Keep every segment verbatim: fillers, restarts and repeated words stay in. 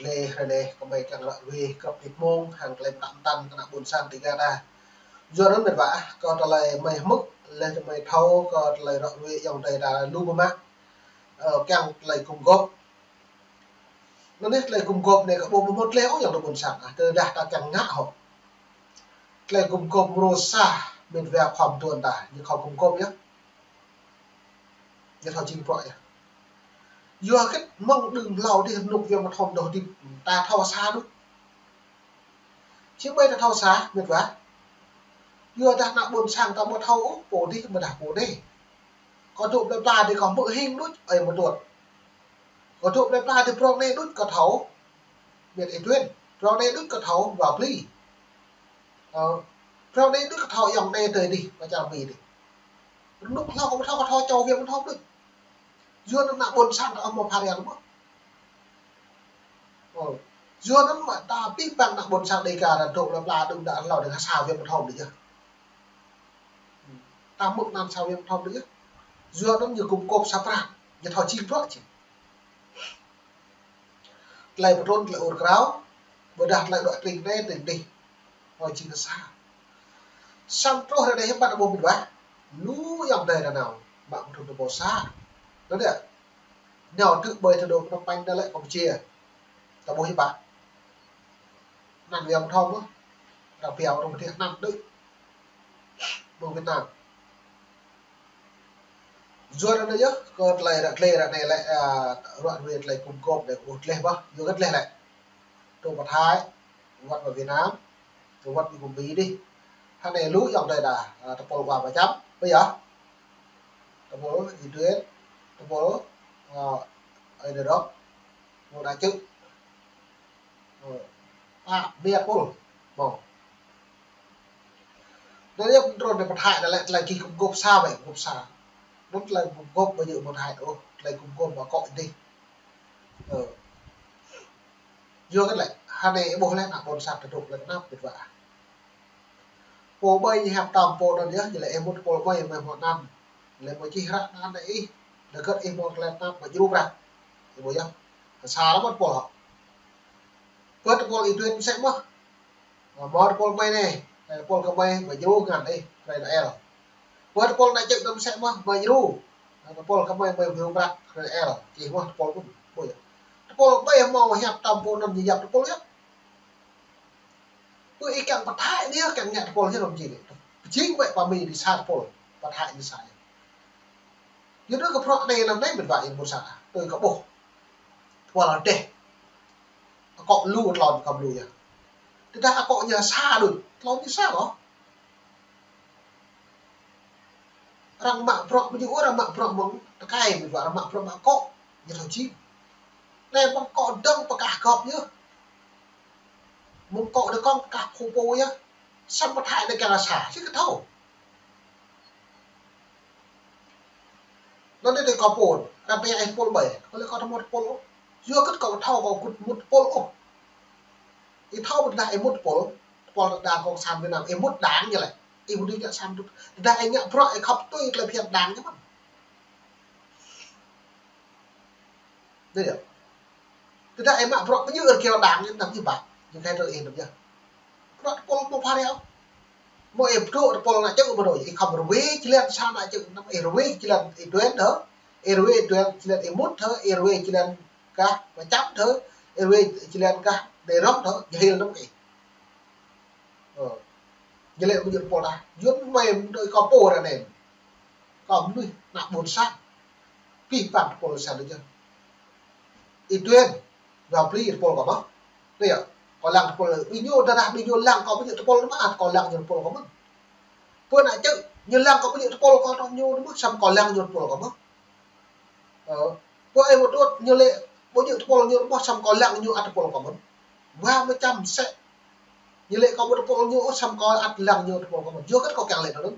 Ơ, hrơi anai, kâo mơ̆ kiăng ră ruai kơ pit mông, hăng tơlơi pơtă pơtăn kơ ană ƀôn sang Dêga ta. Yua anŭn mĕt wa, kơ tơlơi mơ̆ hmư̆, lĕ tơlơi thâo, kơ tơlơi ră ruai ayŏng adơi ta lu biă mă. Ơ, kiăng tơlơi gum gôp. Anŭn yơh tơlơi gum gôp anai kơ ƀu mơ̆ mơ̆t lĕ ôh ayŏng adơi ƀôn sang, ah, tơdah ta kiăng ngă hŏ. Tơlơi gum gôp mrô sa, mĕt wa khŏm tuan ta, ñu khŏm gum gôp yơh. Ñu thâo jing prŏ yơh. Yua kơ mơ̆ng đưm hlâo dih rơnŭk Yuan mơthom dŏ hơdip ta thâo sa đôč. Či mơi ta thâo sa, mĕt wa. Yua dah ană ƀôn sang ta ƀu thâo ôh, pô dih mơ̆ dah pô anai. Kơ dŏ plơi pla dih kơ hmư̆ hing đôč, ơi mơ̆ tuan. Kơ dŏ plơi pla dih prŏng anai đôč kơ thâo. Mĕt Ê Tuên, prŏng anai đôč kơ thâo wa pli. Ơ, prŏng anai đôč kơ thâo ayŏng anai tơi dih, mơ̆ čar Mi dih. Rơnŭk hlâo kơ thâo, kơ thâo čô Yuan mơthom đôč. Yua anŭn ană ƀôn sang ta ƀu mơ̆ phara mơ̆. Ơ, yua anŭn mơ̆ ta pĭ păng ană ƀôn sang Dêga ta dŏ plơi pla đưm đă hlâo dih sa Yuan mơthom đôč yơh. Ta mơ̆ anăn sa Yuan mơthom đôč yơh. Yua anŭn ñu gum gôp sa prăk, ñu thâo jing prŏ či. Tơlơi pơtrŭn, tơlơi ur krao, ƀôdah tơlơi đuaĭ tring anai tring dih. Ơ, jing sa. Samơ̆ truh ră anai hiư̆m pă ta ƀuh mĕt wa. Lu ayŏng adơi ta nao, mă pơtrŭn tơpô sa. Anŭn yơh. Nao tŭ ƀơi tơdô Phnom Penh ta lĕ Campuchia. Ta ƀuh hiư̆m pă. Anăn Yuan mơthom mơ̆. Ta pơhiăp rŏng dih anăn đôč. Ƀơi Việt Nam. Yua anŭn yơh, kơ tơlơi ră, tơlơi ră anai lĕ, a, ră ruai tơlơi gum gôp anai kơ ƀuh tơlơi ƀă, yua kơ tơlơi lĕ. Tơ pơ Thái, wơ̆t pơ Việt Nam, tơ wơ̆t pơ Mi dih. Hơnai lu ayŏng adơi ta, a, tơpul wa pơčăm, ƀơi yơh. Tơpul Ê Tuên, tơpul, a, Ơi Adai Rŏk, tơpul Đa Čư̆. Ơ, pă, rơma tơpul. Mơ̆. Anŭn yơh pơtrŭn anai pơthâo anai lĕ tơlơi gum gôp sa wơ̆t, gum gôp sa. Anŭn tơlơi gum gôp ƀu djơ̆ mơ̆ thâo ôh, tơlơi gum gôp mơ̆ akŏ dih. Ơ. Yua kơ lĕ, hơnai ƀuh lĕ ană ƀôn sang ta dŏ lĕ kơnăp mĕt wa. Pô ƀơi ñu hiăp tơm pô anŭn yơh, ñu lĕ ih mŭt tơpul ƀơi mơi hmâo anăn. Lĕ mơi čih ră anăn ih, lĕ gơ̆t ih mơ̆ tơlơi tơnap mơi djru prăk. Ih ƀuh yơh. Sa lăm mŭt tơpul hŏ. Pơ tơpul Ê Tuên mơsĕ mơ̆. Mơ̆ tơpul mơi anai, tơpul kơ mơi, mơi djru ngăn ih, krơi Noel. Pơ tơpul Đa Čư̆ anŭn mơsĕ mơ̆, mơi djru. Tơpul kơ mơi, mơi djru prăk, krơi Noel. Čih mơ̆ tơpul pun, ƀuh yơh. Tơpul ƀơi hmâo hiăp tơm pô anŭn ñu yap tơpul yơh. Pơ ih kiăng pơthâo anai, kiăng ngă tơpul hiư̆m či anai. Pơjing wơ̆t pơ Mi dih sa tơpul, pơthâo anai sa yơh. Yua anŭn kơ prŏ anai lăm anai mĕt wa ih ƀuh sa, tui kơ ƀuh. Tơpul dêh. Akŏ lu, tlôn kăm lu yơh. Tơdah akŏ ñu sa đôč, tlôn ñu sa kơ. Arăng mă bruă mơ̆ng ñu, arăng mă bruă mơ̆ng tơkai mĕt wa, arăng mă bruă mă akŏ, ñu thâo jing. Anai mơ̆ng akŏ dơ̆ng pơkah gŏp yơh. Mơ̆ng akŏ dơ̆ng kŏng pơkah khô pô yơh. Samơ̆ pơthâo anai kiăng sa, či kơ thâo. Anŭn anai kâo pô, arăng pơhiăp ih tơpul ƀơi, kâo lĕ kâo ƀu mŭt tơpul ôh. Yua kơ kâo thâo kâo ƀu mŭt tơpul ôh. Ih thâo ƀu tơdah ih mŭt tơpul, tơpul đảng cộng sản Việt Nam, ih mŭt đảng ñu lĕ. Ih ƀu dưi ngă sa mơ̆n. Tơdah ih ngă bruă, ih khŏm tui tơlơi phiăn đảng ñu mơ̆n. Anai yơh. Tơdah ih mă bruă pơjing rơgao đảng ñu anăm ih ƀă. Ñu kơ tơlơi ih anăm yơh. Bruă tơpul mơ̆ phara. Mơ̆ ih pơdŏ tơpul Đa Čư̆ mơ̆ đôč. Ih khŏm rơwe jơlan sa Đa Čư̆ anăm ih rơwe jơlan Ê Tuên thơ. Ih rơwe jơlan, jơlan ih mŭt thơ. Ih rơwe jơlan gah pơčăm thơ. Ih rơwe jơlan gah Đê Rŏng thơ. Jahil anăm ih. Ơ. Ñu lĕ mơ̆ djơ̆ tơpul ta. Yua anŭn mơi mơ̆ đôč kâo pô ră anai. Kâo mơnuih ană ƀôn sang. Pĭ păng tơpul sa đôč yơh. Ê Tuên, wa pli tơpul kâo mơ̆n. Anai yơh, kâo lăng tơpul, ƀing ñu tơdah ƀing ñu lăng kâo ƀu djơ̆ tơpul mơ̆n, kâo lăng ñu tơpul kâo mơ̆n. Pơ Đa Čư̆, ñu lăng kâo ƀu djơ̆ tơpul kâo tơ ñu mơ̆n, samơ̆ kâo lăng ñu tơpul kâo mơ̆n. Ơ, pơ ih mŭt đôč ñu lĕ ƀu djơ̆ tơpul ñu mơ̆n, samơ̆ kâo lăng ñu ăt tơpul kâo mơ̆n. Wa mơčăm mơsĕ. Ñu lĕ kâo ƀu tơpul ñu ôh, samơ̆ kâo ăt lăng ñu tơpul kâo mơ̆n. Yua kơ kâo kiăng lĕ tơ anŭn.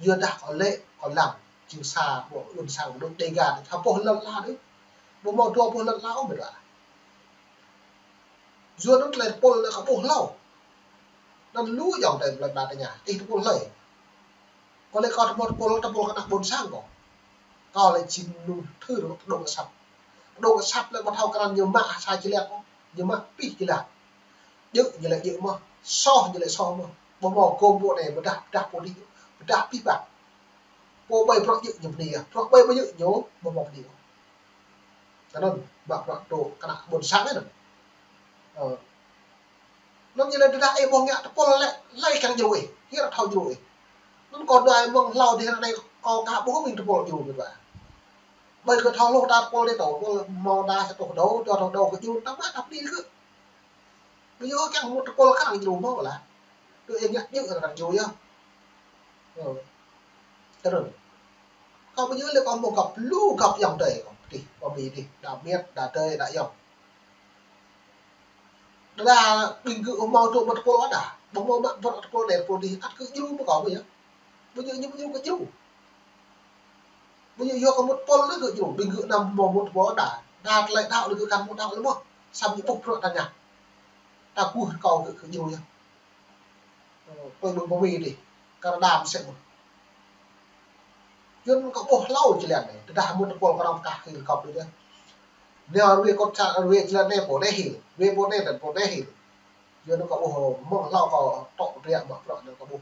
Yua dah kâo lĕ, kâo lăng. Jing sa, ƀu ƀuôn sang, ƀu đôč Dêga, sa boh lŏn ala đôč. Ƀu hmâo dua boh lŏn ala ôh mĕt wa. Yua anŭn tơlơi tơpul lĕ kâo ƀuh hlâo. Anŭn lu ayŏng adơi plơi pla tơña, ih tơpul hlơi. Kâo lĕ kâo ƀu hmâo tơpul, tơpul kơ ană ƀôn sang kâo. Kâo lĕ jing mơnuih thâo pơdŏng asăp. Pơdŏng asăp lĕ ƀu thâo krăn ñu mă sa čơlĕk kâo. Ñu mă pih jơlah. Djơ̆ ñu lĕ djơ̆ mơ̆n, soh ñu lĕ soh mơ̆n. Ƀu hmâo gum pô anai pơdah, pơdah pô adih, pơdah pih pă. Pô ƀai bruă djơ̆ ñu bơni yơh, bruă ƀai ƀu djơ̆ ñu ƀu hmâo bơni ôh. Tui anŭn, mă bruă tŭ kơ ană ƀôn sang anŭn. Ơ. Anŭn ñu lĕ tơdah ih ƀu ngă tơpul lĕ, hlơi kiăng djru ih, hiư̆m thâo djru ih. Anŭn kâo đuaĭ mơ̆ng hlâo dih ră anai kâo aka ƀuh ƀing tơpul djru mơ̆n ƀă. Ƀơi kơ thâo hluh ta tơpul dih tŏ, tơpul hmâo đa sa tuh đô, dua tuh đô kơ djru, ta mă ta bơni kơ. Ƀu djơ̆ kiăng mŭt tơpul kơ arăng djru hmâo lah. Tui ih ngă djơ̆ arăng djru yơh. Ơ. Tui anŭn. Kâo ƀu djơ̆ lĕ kâo hmâo găp lu găp ayŏng adơi kâo adih, kâo bơni adih, đa miêt, đa adơi, đa ayŏng. Đa đa ƀing gơ̆ hmâo tŭ mă tơpul đa. Ƀu hmâo mă bruă tơpul anai tơpul adih, ăt gơ̆ djru mơ̆n kâo ƀu djơ̆. Ƀu djơ̆ ñu ƀu djơ̆ gơ̆ djru. Ƀu djơ̆ yua kơ mŭt tơpul anai gơ̆ djru, ƀing gơ̆ anăm hmâo mŭt tơpul đa. Đa tơlơi đaŏ anai gơ̆ kăn mŭt đaŏ lơi mơ̆n. Samơ̆ ñu ƀuh bruă ta ngă. Ta ƀuh kâo gơ̆ gơ̆ djru yơh. Ơ, tui ƀing pơmĭn adih, kơ đa mơsĕ mơ̆n. Yua anŭn kâo ƀuh hlâo jơlan anai, tơdah mŭt tơpul kơ arăng pơkah hil kâo đôč yơh. Nao rơwĕ kŏt čar, rơwĕ jơlan anai pô anai hil, rơwĕ pô anai tơl pô anai hil. Yua anŭn kâo ƀuh mơ̆ng hlâo kâo tŏ rơ̆k mă bruă anŭn kâo ƀuh.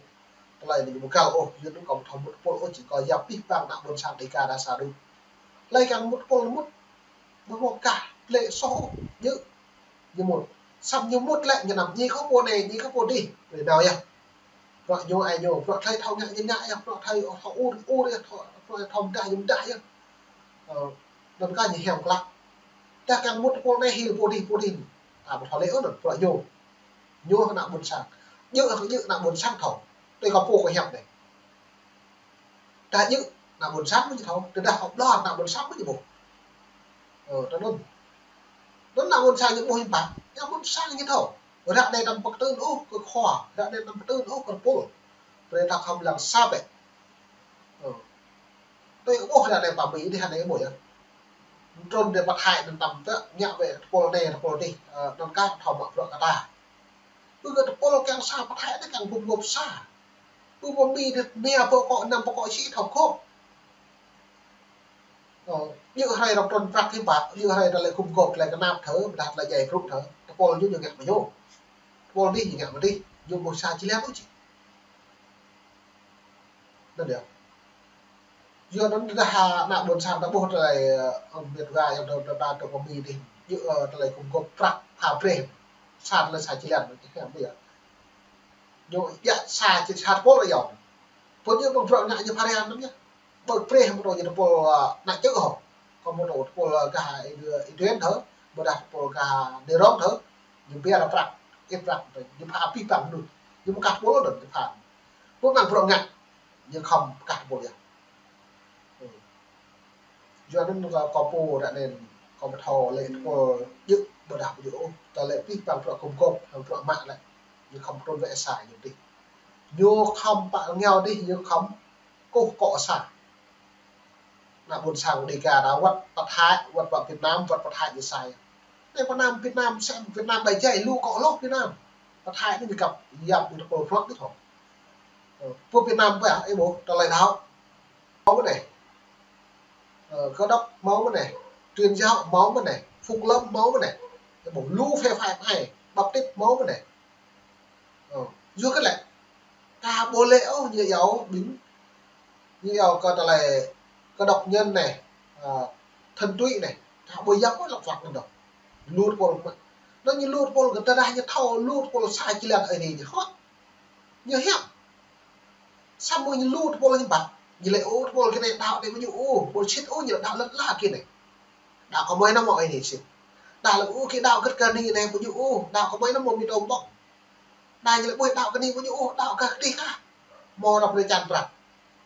Tơlơi anai ƀu găl ôh, yua anŭn kâo ƀu thâo mŭt tơpul ôh, či kâo yap pih pang ană ƀôn sang Dêga đa sa đôč. Hlơi kiăng mŭt tơpul mŭt. Ƀu hmâo kah lĕ soh ôh, djơ̆. Ñu mŭt. Samơ̆ ñu mŭt lĕ ñu anăm ñi kơ pô anai, ñi kơ pô adih. Brơi nao yơh. Bruă ñu ai ñu, bruă hlơi thâo ngă ñu ngă yơh, bruă hlơi thâo ur, ur yơh, thâo, bruă thâo mơdah ñu mơdah yơh. Ơ, anŭn kah ñu hiam klă. Tơdah kiăng mŭt pô anai hil pô adih, pô adih. Ta ƀu thâo lĕ ôh anŭn, bruă ñu. Ñu ană ƀôn sang. Djơ̆, djơ̆ ană ƀôn sang thâo. Tui kâo pô kâo hiăp anai. Tơdah djơ̆ ană ƀôn sang mơ̆n ñu thâo, tơdah kâo ƀlŏr ană ƀôn sang mơ̆n ñu ƀuh. Ơ, tui anŭn. Anŭn ană ƀôn sang ñu ƀuh hiư̆m pă, ană ƀôn sang ñu thâo. Ră anai anăm pơkơtưn ôh kơ khua, ră anai anăm pơkơtưn ôh kơ tơpul. Brơi ta khŏm lăng sa bĕ. Ơ. Tui ôh ră anai pơmĭn dih anai ƀuh yơh. Trŭn dih pơthâo anŭn tăm tơ̆, ngă wĕ tơpul anai, tơpul adih, ơ, anŭn kah thâo mă bruă kơ ta. Ƀu kơ tơpul kiăng sa pơthâo anai kiăng gum gôp sa. Ƀu pơmĭn dih mia pơkŏ anăm pơkŏ sĭ thâo gôp. Ơ, djơ̆ hrơi arăng trŭn prăk hiư̆m pă, djơ̆ hrơi tơlơi gum gôp, tơlơi kơnap thơ, ƀôdah tơlơi djai brŭ thơ, tơpul ñu ñu ngă mơ̆ ñu. Tơpul adih ñu ngă mơ̆ adih, ñu ƀu sa jơlan ôh či. Anŭn yơh. Yua anŭn tơdah ană ƀôn sang ta ƀuh tơlơi, ơ, ƀiă wa yang ta, ta, ta, ta pơmĭn dih, djơ̆, ơ, tơlơi gum gôp prăk pha brơi. Sa tơlơi sa jơlan, ñu hiam ƀiă. Ñu djă sa či sa tơpul ayŏng. Pô ñu ƀơ̆ng bruă ngă ñu pha rai anŭn yơh. Ƀơ̆ng brơi hăng mơ̆ tơpul, ơ, ană čư̆ hŏ. Kơ mơ̆ tơpul, ơ, gah Ê-, Êđen thơ, ƀôdah tơpul gah Nêrông thơ, ñu ƀiă ra prăk, ih prăk, ñu pha pih pang mơnuih. Ñu mơ̆ kah tơpul anŭn ñu pha. Pô mơ̆ng bruă ngă, ñu khŏm kah tơpul yơh. Ơ. Yua anŭn kâo, kâo pô ră anai, kâo ƀu thâo lĕ tơpul djơ̆ ƀôdah ƀu djơ̆ ôh, tơlơi pih pang bruă gum gôp, hăng bruă mă lĕ. Ñu khŏm trŭn wĕ sa ñu dih. Ñu khŏm pă rơngiao dih, ñu khŏm kơkuh kơ sa. Ană ƀôn sang Dêga đa wăt pơthâo, wăt pơ Việt Nam, wăt pơthâo ñu sa yơh. Anai pơ Nam Việt Nam, sem Việt Nam ƀai jai, lu kơ hloh Việt Nam. Pơthâo anai ñu găp yap ñu tơpul prăk dih thâo. Ơ, pơ Việt Nam ƀă, ih ƀuh, tơlơi đaŏ. Hmâo mơ̆n anai. Ơ, Cơ Đốc hmâo mơ̆n anai. Truyền giáo hmâo mơ̆n anai. Phục lâm hmâo mơ̆n anai. Ih ƀuh, lu phe phái, phái Baptist hmâo mơ̆n anai. Ơ, yua kơ lĕ. Ta ƀu lĕ ôh, ñu yua ƀing. Ñu yua kơ tơlơi Cơ Đốc nhân anai. Ơ, thuần túy anai. Ta ƀu yap ôh lăp lăp anŭn dŏ. Lu tơpul mơ̆n. Anŭn ñu lu tơpul kơ tơdah ñu thâo lu tơpul sa jơlan ơi adih ñu hŏt. Ñu hiam. Samơ̆ ñu lu tơpul hiư̆m pă. Ñu lĕ ôh tơpul kơ anai đaŏ anai ƀu djơ̆ ôh, ƀu sĭt ôh ñu lĕ đaŏ lŏn ala kơ anai. Đaŏ kơ mơi anăm mơ̆ ơi anai sĭt. Đaŏ lĕ ôh kơ đaŏ gơ̆t kơ anai anai ƀu djơ̆ ôh, đaŏ kơ mơi anăm mơ̆ mơnuih tơm ƀơ̆ng. Đaŏ ñu lĕ ƀuh đaŏ kơ anai ƀu djơ̆ ôh, đaŏ kơ adih kah. Mơ̆ rŏk anai čan prăk.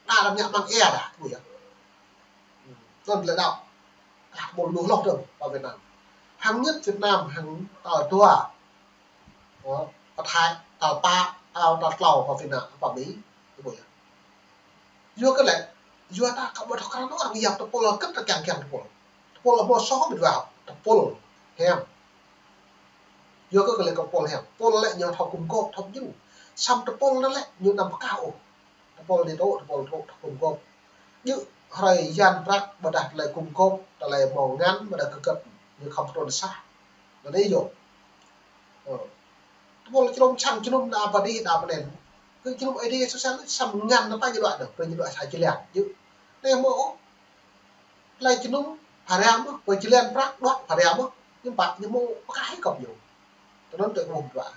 Đaŏ răm ñă măng ia đaŏ, ƀuh yơh. Anŭn lĕ đaŏ. Kah tơpul lu hloh dơ̆ng pơ Việt Nam. Hăng nhất Việt Nam, hăng tal dua. Ơ, pơthâo, tal pă, tal, tal klâo pơ Việt Nam, pơ Mi. Ih ƀuh yơh. Yua kơ lĕ, yua ta kơ ƀu thâo krăn ôh arăng yap tơpul kơ ta kiăng kiăng tơpul. Tơpul hmâo soh ƀu djơ̆, tơpul hiam. Yua kơ kơ lĕ kơ tơpul hiam. Tơpul lĕ ñu thâo gum gôp, thâo djru. Samơ̆ tơpul anŭn lĕ ñu anăm pơkah ôh. Tơpul anai tŭ, tơpul tŭ, tơpul gum gôp. Djơ̆ hrơi yan prăk ƀôdah tơlơi gum gôp, tơlơi hmâo ngăn, ƀôdah gơgăt, ñu khŏm trŭn sa. Anŭn anai yơh. Tơpul čơrôm sang jơnum ană pơ dih đa pơ anŭn. Kơ jơnum Ơi Adai sô sel samơ̆ ngăn ană pơ ñu đuaĭ đơ̆ng, pơ ñu đuaĭ sa jơlan. Yơh. Anai mơ̆ ôh. Tơlơi jơnum phara mơ̆, pơ jơlan prăk đuaĭ phara mơ̆. Ñu pă ñu mơ̆ pơkah hĭ kŏp ñu. Tơ anŭn tơlơi ƀuh đuaĭ.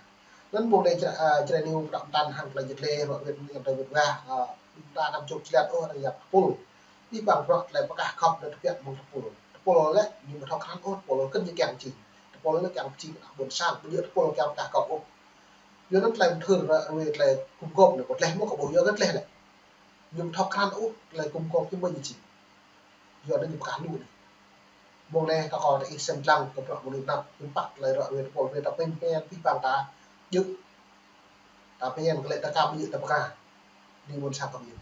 Anŭn mơ̆ng anai čơră, a, čơră ñu pơđok mơtăn hăng tơlơi jơtlaih, rŏ wĭt ñu tơlơi wĭt wah, a, ƀing ta anăm čŏk jơlan ôh, arăng yap tơpul. Abih bang bruă tơlơi pơkah kŏp anŭn tơbiă mơ̆ng tơpul. Tơpul lĕ ñu ƀu thâo krăn ôh, tơpul kơnơ̆ng ñu kiăng jing. Tơpul lĕ kiăng pơjing ană ƀôn sang, ƀu djơ̆ tơpul kiăng pơkah kŏp ôh. Yua anŭn tơlơi mơthưr ră ruai tơlơi gum gôp anai, kơ tơlơi mơ̆ kơ ƀuh yua kơ tơlơi lĕ. Ñu ƀu thâo krăn ôh, tơlơi gum gôp ñu mơ̆ ñu jing. Yua anŭn ñu pơkah lu anai. Mơ̆ng anai kâo kơ ih sem lăng kơ bruă mơnuih anăp, ñu păk tơlơi ră ruai tơpul, ruai ta pơmĭn pơmĭn abih bang ta djơ̆. Ta pơmĭn kơ lĕ ta ka ƀu djơ̆ ta pơkah. Anai ƀôn sang kơ ƀing